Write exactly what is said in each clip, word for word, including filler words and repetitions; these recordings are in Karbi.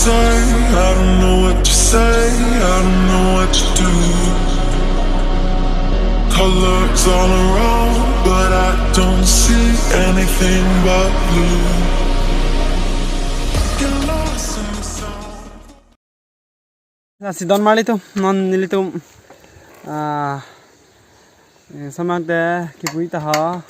Say, I don't know what to say, I don't know what to do. Colors all around, but I don't see anything but blue. Get lost in the sound. Lasi don marlitum, non nelitum, ah, eh, samang te kipu-i ta ho.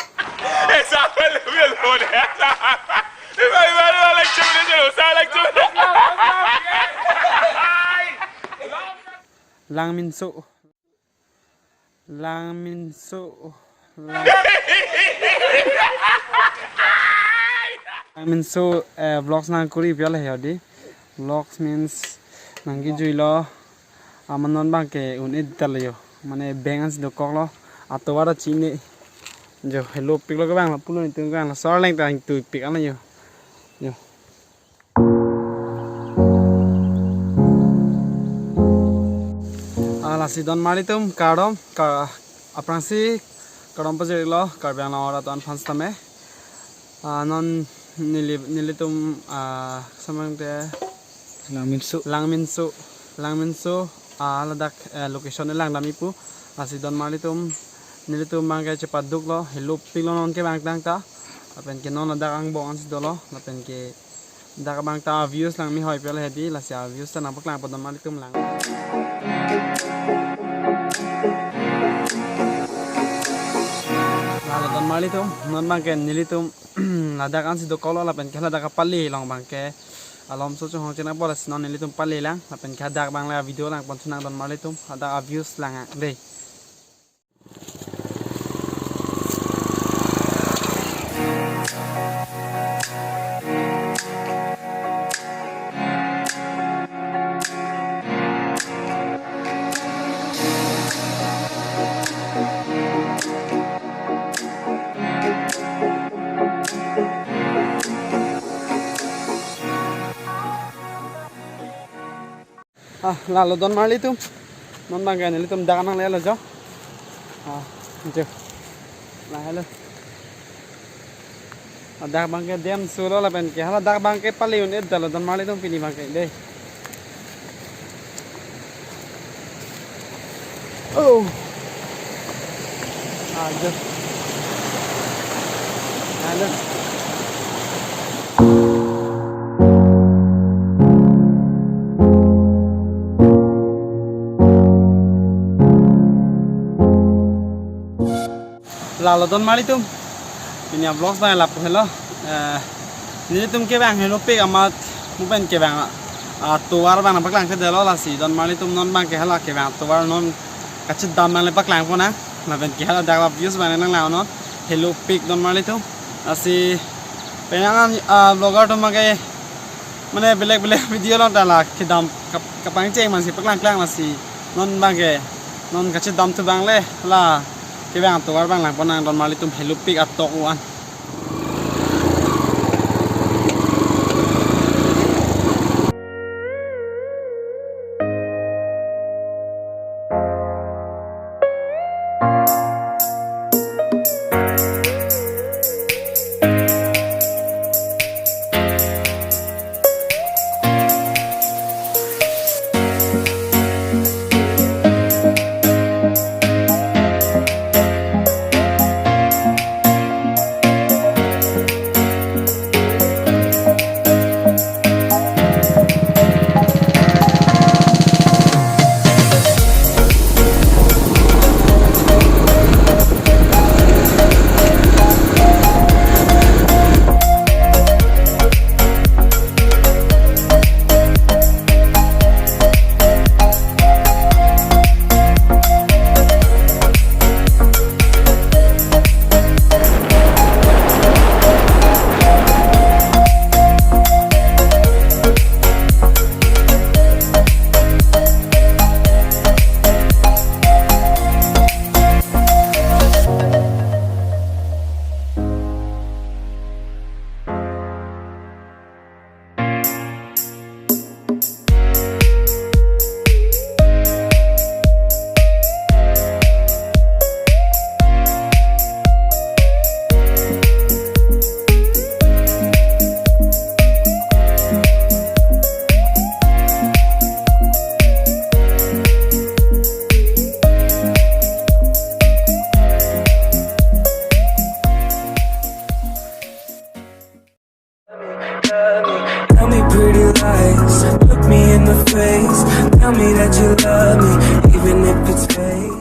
Langminso. Langminso. Lang-, Langminso, eh, vlogs nangkuri pi ole he hedi. Vlogs means nangkejuilo. Amat non abangke un-e detlo jo. Mane beng ansi dokoklo. Atovar ta chini. Jo, helopiklo kevang lapulo, netum kevang la. Sor leng ta ingtuipik anlo jo. Jo. Ah, lasi don marlitum kardom, ka-, aphrangsi kardom pajirlo Karbi Anglong arat aphan sitame. Ah, non neli, nelitum, ah, samang te Langminso. Langminso, Langminso, ah, ladak, eh, location langdam-ipo. Lasi don marlitum, nelitum abangke chepaduklo, helopiklo non kevang tangka. Lapen ke non ladak angbong ansi dolo, lapen ke dak abang ta views langme hoi pi ole hedi, lasi views ta nangpaklangpo don marlitum lang. Lalo don marlitum, non abangke nelitum ladak ansi dokoklo lapen ke ladak kapali along abangke alomso chonghong chenap bola si non nelitum pali lang lapen ke dak abang la video langpon sunang don marlitum, dak views lang dei. Ah, lalo don marlitum. Non abangke nelitum dak nanglelo jo. Ah, jo. La helo. Ah, dak abangke dam sulo lapen ke. Hala dak abangke pali un-edetlo don marlitum pini abangke dei. Oh. Ah, jo. Halo. Lalo don marlitum. Pini vlogs abang lapu helo. Eh, nelitum kevang helopik amat mo pen kevang, ah, tovar abang nangpaklangkledetlo lasi don marlitum non abangke hala kevang tovar non kachedam abang le paklangpon nang. Lapen ke hala dak la views abang le nanglang non. Helopik don marlitum. Lasi penang an, ah, vlogger atum abangke mane belek belek video along ta la kedam kap-, kapangcheng amatsi paklangklang lasi non abangke non kachedam thu abang le la kevang tovar abang langpon nang don marlitum helopik atok an. lies. Look me in the face, tell me that you love me, even if it's fake.